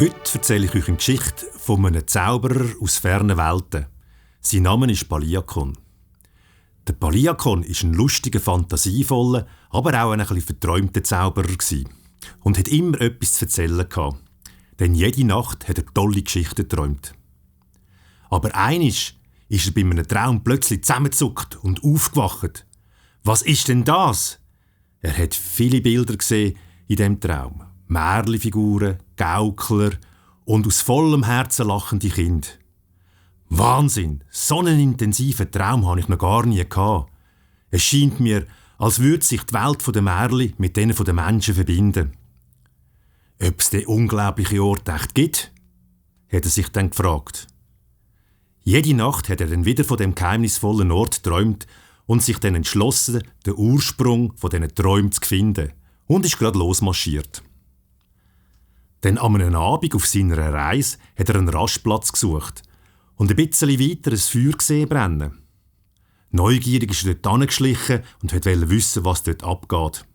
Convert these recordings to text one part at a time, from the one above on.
Heute erzähle ich euch eine Geschichte von einem Zauberer aus fernen Welten. Sein Name ist Paliakon. Der Paliakon war ein lustiger, fantasievoller, aber auch ein bisschen verträumter Zauberer und hat immer etwas zu erzählen gehabt. Denn jede Nacht hat er tolle Geschichten geträumt. Aber einisch ist er bei einem Traum plötzlich zusammengezuckt und aufgewacht. Was ist denn das? Er hat viele Bilder gesehen in diesem Traum. Märchenfiguren, Gaukler und aus vollem Herzen lachende Kinder. Wahnsinn! So einen intensiven Traum habe ich noch gar nie gehabt. Es scheint mir, als würde sich die Welt der Märchen mit denen der Menschen verbinden. Ob es den unglaublichen Ort echt gibt? Hat er sich dann gefragt. Jede Nacht hat er dann wieder von dem geheimnisvollen Ort geträumt und sich dann entschlossen, den Ursprung von diesen Träumen zu finden und ist gerade losmarschiert. Dann an einem Abend auf seiner Reise hat er einen Rastplatz gesucht und ein bisschen weiter ein Feuer gesehen brennen. Neugierig ist er dort hingeschlichen und wollte wissen, was dort abgeht.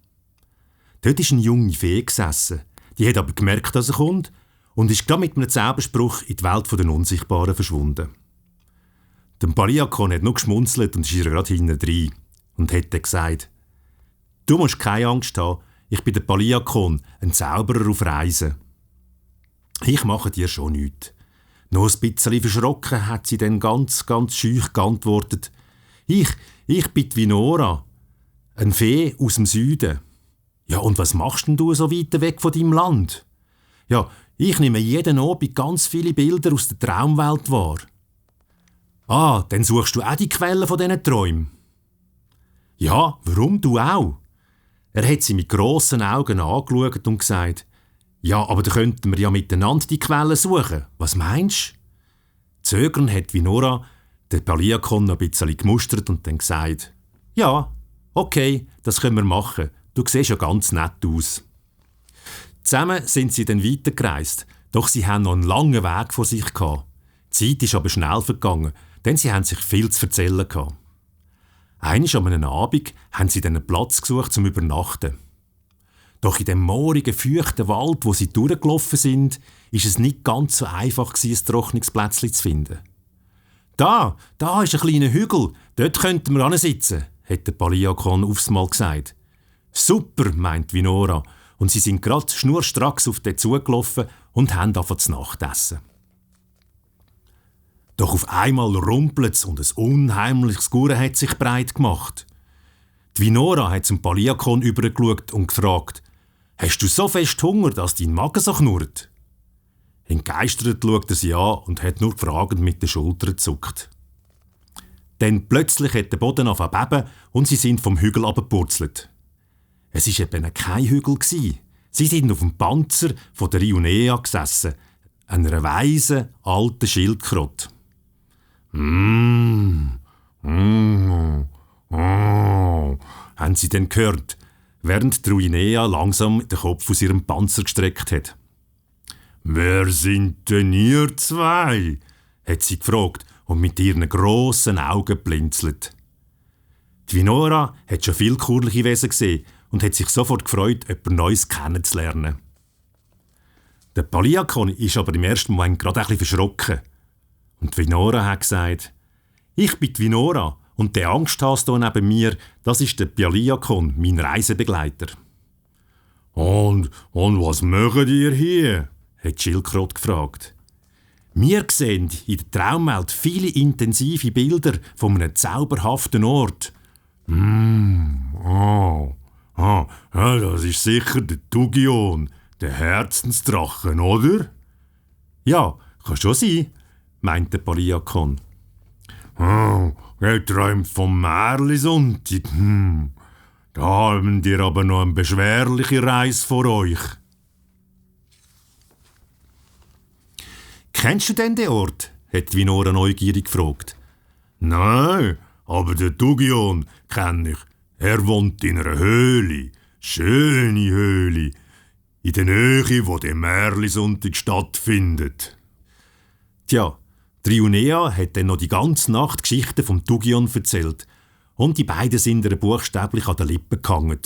Dort ist eine junge Fee gesessen, die hat aber gemerkt, dass er kommt und ist gerade mit einem Zauberspruch in die Welt der Unsichtbaren verschwunden. Der Paliakon hat nur geschmunzelt und ist ihr gerade hinten rein und hat dann gesagt: «Du musst keine Angst haben, ich bin der Paliakon, ein Zauberer auf Reisen. Ich mache dir schon nichts.» Noch ein bisschen verschrocken hat sie dann ganz schüch geantwortet: Ich bin die Vinora, eine Fee aus dem Süden. «Ja, und was machst denn du so weit weg von deinem Land?» «Ja, ich nehme jeden Abend ganz viele Bilder aus der Traumwelt wahr.» «Ah, dann suchst du auch die Quellen von diesen Träumen?» «Ja, warum du auch?» Er hat sie mit grossen Augen angeschaut und gesagt: «Ja, aber da könnten wir ja miteinander die Quellen suchen. Was meinst du?» Zögernd hat Vinora den Paliakon noch ein bisschen gemustert und dann gesagt: «Ja, okay, das können wir machen. Du siehst ja ganz nett aus.» Zusammen sind sie dann weitergereist, doch sie haben noch einen langen Weg vor sich gehabt. Die Zeit ist aber schnell vergangen, denn sie haben sich viel zu erzählen gehabt. Einmal an einem Abend haben sie dann einen Platz gesucht zum Übernachten. Doch in dem moorigen, feuchten Wald, wo sie durchgelaufen sind, ist es nicht ganz so einfach gewesen, ein trockenes Plätzchen zu finden. Da ist ein kleiner Hügel, dort könnten wir hinsitzen, hat der Paliakon aufs Mal gesagt. «Super», meint Vinora, und sie sind gerade schnurstracks auf den zugelaufen und haben angefangen zu Nachtessen. Doch auf einmal rumpelt's und ein unheimliches Gurren hat sich breit gemacht. Die Vinora hat zum Paliakon übergeschaut und gefragt: «Hast du so fest Hunger, dass dein Magen so knurrt?» Entgeistert schaut er sie an und hat nur fragend mit den Schultern gezuckt. Dann plötzlich hat der Boden angefangen zu beben und sie sind vom Hügel abgepurzelt. Es war eben kein Hügel. Sie sind auf dem Panzer von der Rionea gesessen, einer weisen, alten Schildkröte. Haben sie dann gehört, während die Rionea langsam den Kopf aus ihrem Panzer gestreckt hat. «Wer sind denn ihr zwei?» hat sie gefragt und mit ihren grossen Augen blinzelt. Die Vinora hat schon viele kurliche Wesen gesehen und hat sich sofort gefreut, jemand Neues kennenzulernen. Der Paliakon ist aber im ersten Moment gerade ein bisschen verschrocken. Und die Vinora hat gesagt: «Ich bin die Vinora und der Angsthase hier neben mir, das ist der Paliakon, mein Reisebegleiter.» Und was macht ihr hier?» hat die Schildkröte gefragt. «Wir sehen in der Traumwelt viele intensive Bilder von einem zauberhaften Ort.» Das ist sicher der Tugion, der Herzensdrachen, oder?» «Ja, kann schon sein», meint der Paliakon. «Er träumt vom Märchensonntag. Da haben ihr aber noch eine beschwerliche Reise vor euch.» «Kennst du denn den Ort?» hat Vinora neugierig gefragt. «Nein, aber den Tugion kenne ich. Er wohnt in einer Höhle, schöne Höhle, in der Nähe, wo der Märchensonntag stattfindet.» Tja, die Rionea hat dann noch die ganze Nacht Geschichten vom Tugion erzählt und die beiden sind ihr buchstäblich an den Lippen gehangen.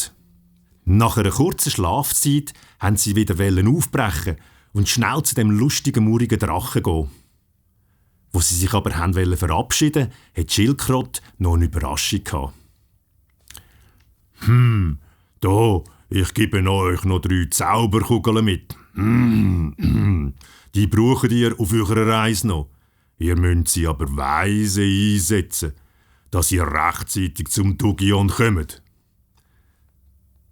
Nach einer kurzen Schlafzeit haben sie wieder aufbrechen und schnell zu dem lustigen, murigen Drachen gehen. Wo sie sich aber verabschieden wollten, hat Schildkröte noch eine Überraschung gehabt. Da, ich gebe euch noch 3 Zauberkugeln mit. Die braucht ihr auf eurer Reise noch. Ihr müsst sie aber weise einsetzen, dass ihr rechtzeitig zum Tugion kommt.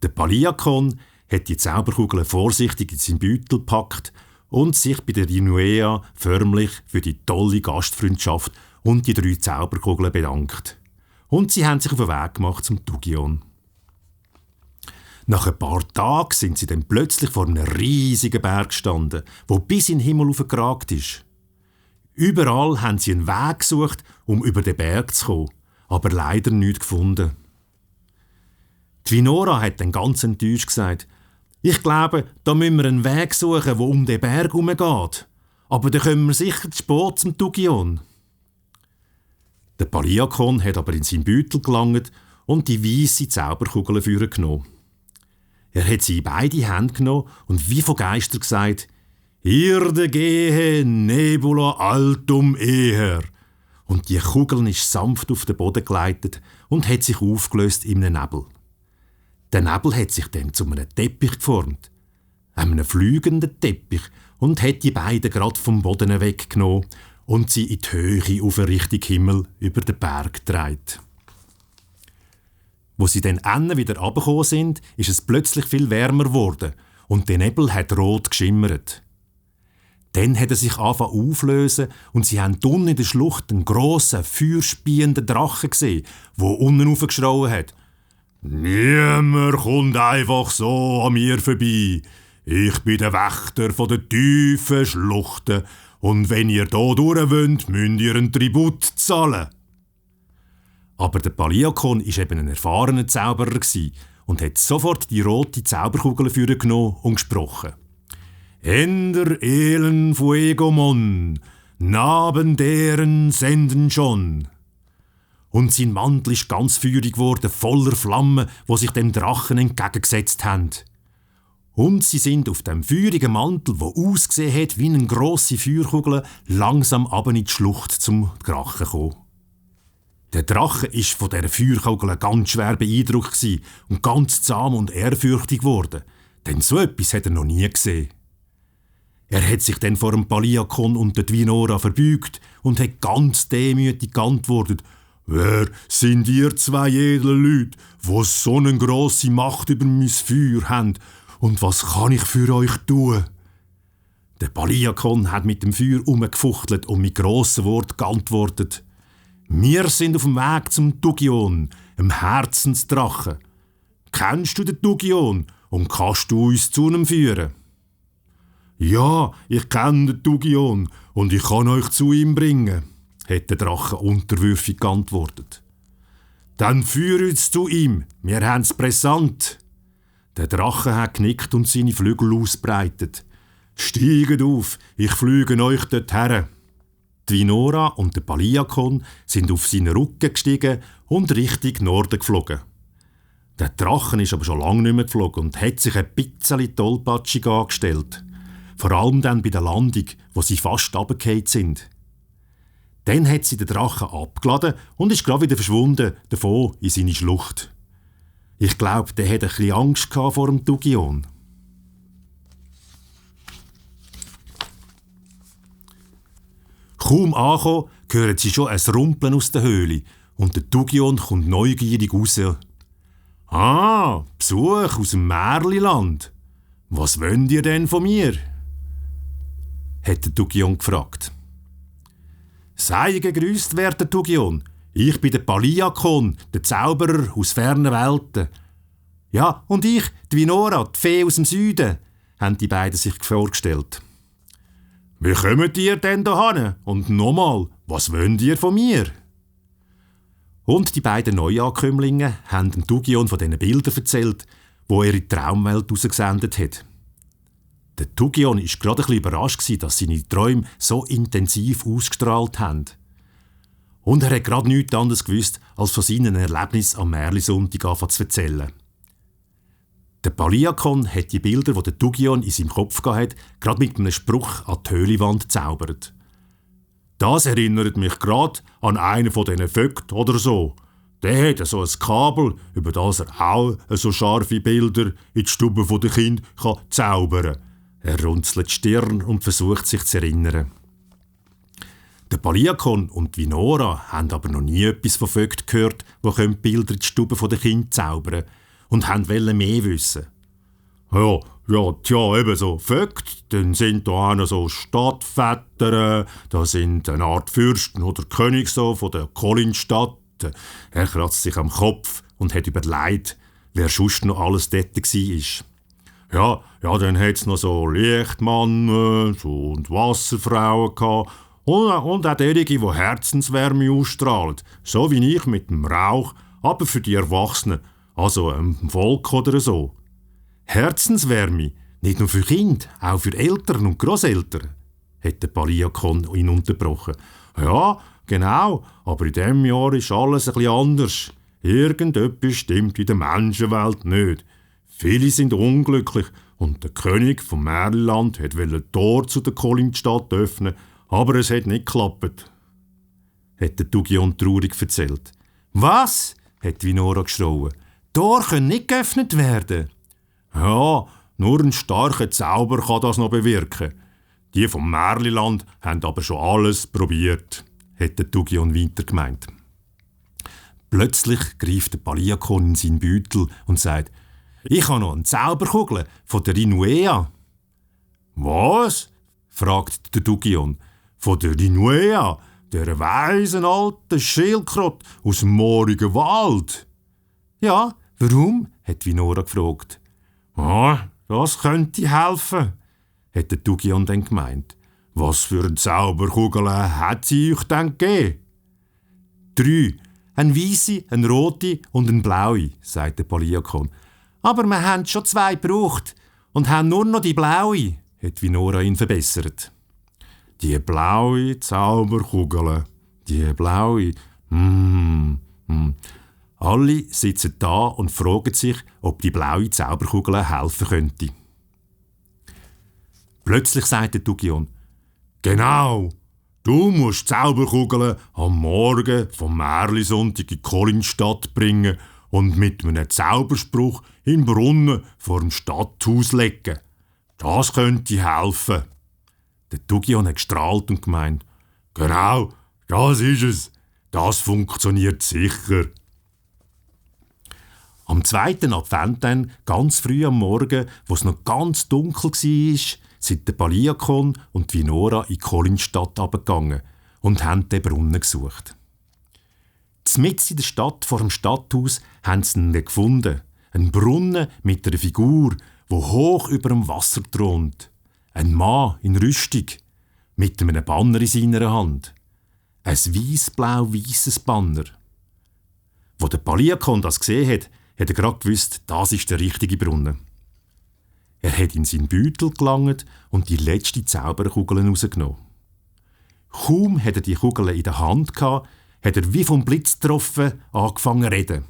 Der Paliakon hat die Zauberkugeln vorsichtig in seinen Beutel gepackt und sich bei der Dinuea förmlich für die tolle Gastfreundschaft und die 3 Zauberkugeln bedankt. Und sie haben sich auf den Weg gemacht zum Tugion. Nach ein paar Tagen sind sie dann plötzlich vor einem riesigen Berg gestanden, wo bis in den Himmel aufgeragt ist. Überall haben sie einen Weg gesucht, um über den Berg zu kommen, aber leider nichts gefunden. Die Vinora hat dann ganz enttäuscht gesagt: «Ich glaube, da müssen wir einen Weg suchen, der um den Berg herumgeht. Aber dann kommen wir sicher zu spät zum Tugion.» Der Paliakon hat aber in seinen Beutel gelangt und die weisse Zauberkugel vorgenommen. Er hat sie in beide Hände genommen und wie von Geistern gesagt: «Irde gehe nebula altum eher.» Und die Kugel ist sanft auf den Boden geleitet und hat sich aufgelöst in einem Nebel. Der Nebel hat sich dann zu einem Teppich geformt, einem fliegenden Teppich, und hat die beiden gerade vom Boden weggenommen und sie in die Höhe auf Richtung Himmel über den Berg getragen. Wo sie dann wieder runtergekommen sind, ist es plötzlich viel wärmer geworden und der Nebel hat rot geschimmert. Dann hat er sich angefangen auflösen und sie haben unten in der Schlucht einen grossen, feuerspeienden Drachen gesehen, der unten raufgeschrauen hat: «Niemand kommt einfach so an mir vorbei. Ich bin der Wächter von der tiefen Schluchten und wenn ihr hier durch wollt, müsst ihr einen Tribut zahlen.» Aber der Paliakon war eben ein erfahrener Zauberer und hat sofort die rote Zauberkugel vorgenommen und gesprochen: «Ender elen fuegomon, Naben deren senden schon.» Und sein Mantel ist ganz feurig geworden, voller Flammen, wo sich dem Drachen entgegengesetzt haben. Und sie sind auf dem feurigen Mantel, wo ausgesehen hat wie eine grosse Feuerkugel, langsam runter in die Schlucht zum Drachen gekommen. Der Drache war von dieser Feuerkugel ganz schwer beeindruckt und ganz zahm und ehrfürchtig geworden, denn so etwas hat er noch nie gesehen. Er hat sich dann vor dem Paliakon und der Vinora verbeugt und hat ganz demütig geantwortet: «Wer sind ihr 2 edle Leute, die so eine grosse Macht über mein Feuer haben, und was kann ich für euch tun?» Der Paliakon hat mit dem Feuer umgefuchtelt und mit grossen Worten geantwortet: «Wir sind auf dem Weg zum Tugion, dem Herzensdrachen. Kennst du den Tugion und kannst du uns zu ihm führen?» «Ja, ich kenne den Tugion und ich kann euch zu ihm bringen», hat der Drache unterwürfig geantwortet. «Dann führ uns zu ihm, wir haben's brisant.» Der Drache hat genickt und seine Flügel ausbreitet. «Steiget auf, ich flüge euch dorthin.» Die Vinora und der Paliakon sind auf seinen Rücken gestiegen und Richtung Norden geflogen. Der Drachen ist aber schon lange nicht mehr geflogen und hat sich ein bisschen tollpatschig angestellt. Vor allem dann bei der Landung, wo sie fast runtergefallen sind. Dann hat sie den Drachen abgeladen und ist gerade wieder verschwunden, davon in seine Schlucht. Ich glaube, der hatte ein bisschen Angst vor dem Tugion. Kaum angekommen, hören sie schon ein Rumpeln aus der Höhle und der Tugion kommt neugierig raus. «Ah, Besuch aus dem Märliland. Was wollt ihr denn von mir?» hat der Tugion gefragt. «Sei gegrüßt, werter Tugion. Ich bin der Paliakon, der Zauberer aus fernen Welten. Ja, und ich, die Vinora, die Fee aus dem Süden», haben die beiden sich vorgestellt. «Wie kommt ihr denn hierher? Und nochmal, was wollt ihr von mir?» Und die beiden Neuankömmlinge haben dem Tugion von diesen Bildern erzählt, die er in die Traumwelt rausgesendet hat. Der Tugion war gerade ein bisschen überrascht, dass seine Träume so intensiv ausgestrahlt haben. Und er hat gerade nichts anderes gewusst, als von seinen Erlebnissen am Märlisonntag zu erzählen. Der Paliakon hat die Bilder, die der Tugion in seinem Kopf hatte, gerade mit einem Spruch an die Höhlewand gezaubert. Das erinnert mich gerade an einen von diesen Vögeln oder so. Der hat so ein Kabel, über das er auch so scharfe Bilder in die Stube der Kinder zaubern kann. Er runzelt die Stirn und versucht sich zu erinnern. Der Paliakon und die Vinora haben aber noch nie etwas von Vögeln gehört, die Bilder in die Stube der Kinder zaubern können und wollten mehr wissen. Ja, eben so Vögel, dann sind da auch noch so Stadtväter, da sind eine Art Fürsten oder König so von der Kolinstadt. Er kratzt sich am Kopf und hat überlegt, wer sonst noch alles dort war. Ja, dann hat es noch so Lichtmannen und Wasserfrauen gehabt und auch derige, die Herzenswärme ausstrahlen, so wie ich mit dem Rauch, aber für die Erwachsenen, also ein Volk oder so. Herzenswärme, nicht nur für Kinder, auch für Eltern und Grosseltern, hat der Paliakon ihn unterbrochen. Ja, genau, aber in diesem Jahr ist alles ein bisschen anders. Irgendetwas stimmt in der Menschenwelt nicht. Viele sind unglücklich und der König vom Märliland wollte ein Tor zu der Kolinstadt öffnen, aber es hat nicht geklappt, hat der Tugion traurig erzählt. «Was?» hat Vinora geschrien. «Tor können nicht geöffnet werden.» «Ja, nur ein starker Zauber kann das noch bewirken. Die vom Märliland haben aber schon alles probiert», hat der Tugion weiter gemeint. Plötzlich greift der Paliakon in seinen Beutel und sagt: «Ich habe noch eine Zauberkugel von der Rinuea.» «Was?» fragt der Tugion. «Von der Rinuea, der weisen alten Schildkröte aus dem moorigen Wald?» «Ja, warum?» hat Vinora gefragt. Das könnte helfen», hat der Tugion dann gemeint. «Was für eine Zauberkugel hat sie euch denn gegeben?» «3. Eine weisse, eine rote und eine blaue», sagt der Paliakon. «Aber wir haben schon 2 gebraucht und haben nur noch die blaue», hat Vinora ihn verbessert. «Die blaue Zauberkugel, die blaue, Alle sitzen da und fragen sich, ob die blaue Zauberkugel helfen könnte. Plötzlich sagt der Tugion: «Genau, du musst die Zauberkugeln am Morgen vom Märlisonntag in die Kolinstadt bringen und mit einem Zauberspruch in den Brunnen vor dem Stadthaus legen. Das könnte helfen.» Der Tugion hat gestrahlt und gemeint: «Genau, das ist es. Das funktioniert sicher.» Am 2. Advent dann, ganz früh am Morgen, wo es noch ganz dunkel war, sind der Paliakon und die Vinora in die Kolinstadt abgegangen und haben den Brunnen gesucht. Mitten in der Stadt vor dem Stadthaus haben sie ihn gefunden. Ein Brunnen mit einer Figur, die hoch über dem Wasser thront. Ein Mann in Rüstung, mit einem Banner in seiner Hand. Ein weiss-blau-weisses Banner. Wo der Paliakon das gesehen hat er gerade gewusst, das ist der richtige Brunnen. Er hat in seinen Beutel gelangt und die letzte Zauberkugel rausgenommen. Kaum hat er die Kugel in der Hand gehabt, hat er wie vom Blitz getroffen angefangen zu reden.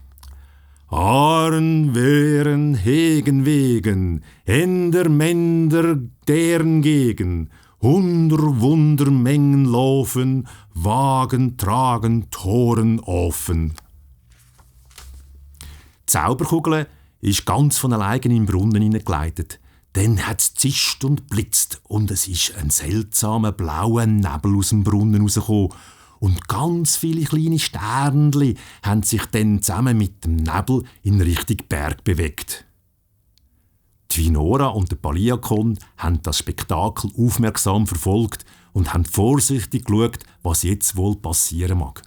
«Ahren, wehren, hegen, wegen, Händer, Mänder, deren gegen, Wundermengen laufen, Wagen, tragen, Toren offen.» Die Zauberkugel ist ganz von allein in den Brunnen hineingeleitet. Dann hat es zischt und blitzt und es ist ein seltsamer blauer Nebel aus dem Brunnen rausgekommen. Und ganz viele kleine Sternchen haben sich dann zusammen mit dem Nebel in Richtung Berg bewegt. Die Vinora und der Paliakon haben das Spektakel aufmerksam verfolgt und haben vorsichtig geschaut, was jetzt wohl passieren mag.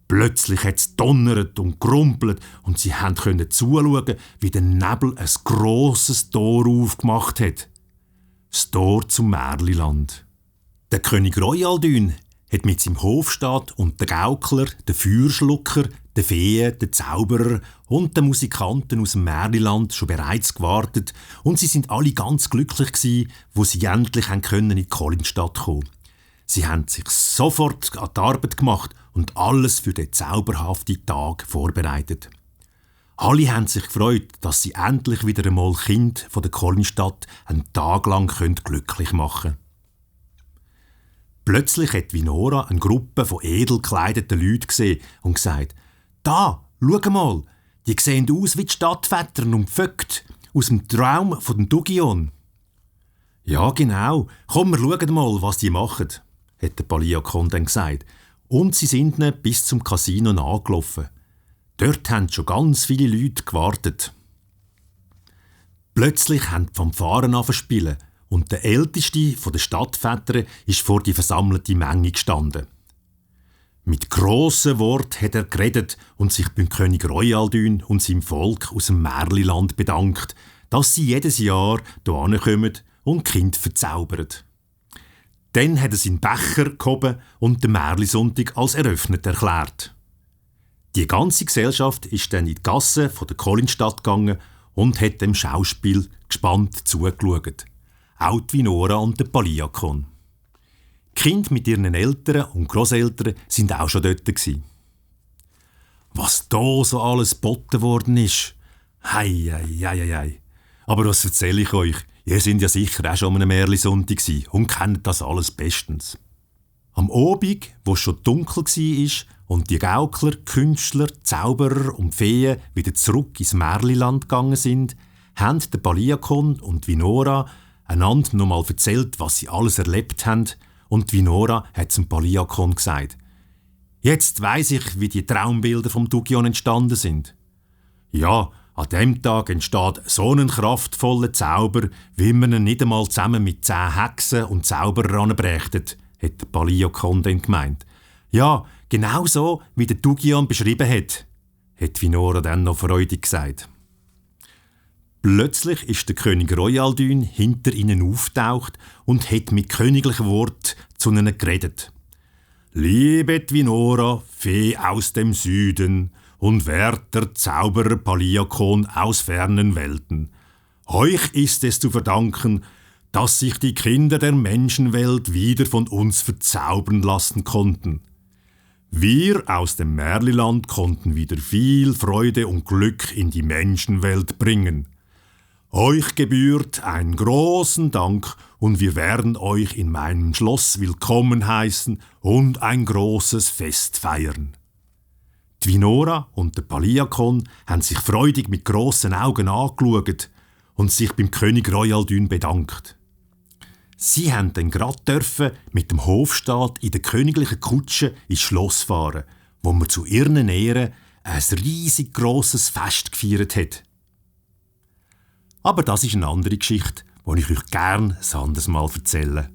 Plötzlich hat es donnert und gerumpelt und sie konnten zuschauen, wie der Nebel ein grosses Tor aufgemacht hat. Das Tor zum Märliland. Der König Royaldyn hat mit seinem Hofstaat und den Gaukler, den Feuerschlucker, den Feen, den Zauberer und den Musikanten aus dem Märliland schon bereits gewartet und sie sind alle ganz glücklich gewesen, wo sie endlich in die Kolinstadt kommen. Sie haben sich sofort an die Arbeit gemacht und alles für den zauberhaften Tag vorbereitet. Alle haben sich gefreut, dass sie endlich wieder einmal Kind von der Kolnistadt einen Tag lang glücklich machen können. Plötzlich hat Vinora eine Gruppe von edel gekleideten Leuten gesehen und gesagt: «Da, schau mal, die sehen aus wie die Stadtväter und Vögte aus dem Traum von dem Dugion.» «Ja, genau. Komm, wir schauen mal, was die machen», hat der Paliakon dann gesagt. Und sie sind dann bis zum Casino nachgelaufen. Dort haben schon ganz viele Leute gewartet. Plötzlich haben die Fanfaren angefangen zu spielen und der älteste der Stadtväter ist vor die versammelte Menge gestanden. Mit grossen Worten hat er geredet und sich beim König Royaldyn und seinem Volk aus dem Märliland bedankt, dass sie jedes Jahr hierher kommen und Kind verzaubern. Dann hat er seinen Becher gehoben und den Märlisonntag als eröffnet erklärt. Die ganze Gesellschaft ist dann in die Gasse der Kolnistadt gegangen und hat dem Schauspiel gespannt zugeschaut. Auch die Vinora und der Paliakon. Die Kinder mit ihren Eltern und Grosseltern sind auch schon dort gewesen. Was da so alles geboten worden ist. Hei, hei, hei, hei. Aber was erzähle ich euch? Ihr seid ja sicher auch schon an einem Märlisonntag und kennt das alles bestens. Am Abend, wo es schon dunkel war und die Gaukler, Künstler, Zauberer und Feen wieder zurück ins Märliland gegangen sind, haben der Paliakon und Vinora einander noch mal erzählt, was sie alles erlebt haben, und Vinora hat zum Paliakon gesagt: «Jetzt weiss ich, wie die Traumbilder vom Dugion entstanden sind. Ja, an dem Tag entsteht so ein kraftvoller Zauber, wie man ihn nicht einmal zusammen mit 10 Hexen und Zauberern anbrächten», hat der Paliakon dann gemeint. «Ja, genau so, wie der Dugion beschrieben hat», hat Vinora dann noch freudig gesagt. Plötzlich ist der König Royaldyn hinter ihnen aufgetaucht und hat mit königlichen Worten zu ihnen geredet. «Liebe Vinora, Fee aus dem Süden und werter Zauberer Paliakon aus fernen Welten, euch ist es zu verdanken, dass sich die Kinder der Menschenwelt wieder von uns verzaubern lassen konnten. Wir aus dem Märliland konnten wieder viel Freude und Glück in die Menschenwelt bringen. Euch gebührt einen großen Dank und wir werden euch in meinem Schloss willkommen heißen und ein großes Fest feiern.» Die Vinora und der Paliakon haben sich freudig mit grossen Augen angeschaut und sich beim König Royaldyn bedankt. Sie haben dann gerade mit dem Hofstaat in der königlichen Kutsche ins Schloss fahren, wo man zu ihren Ehren ein riesig grosses Fest gefeiert hat. Aber das ist eine andere Geschichte, die ich euch gerne ein anderes Mal erzähle.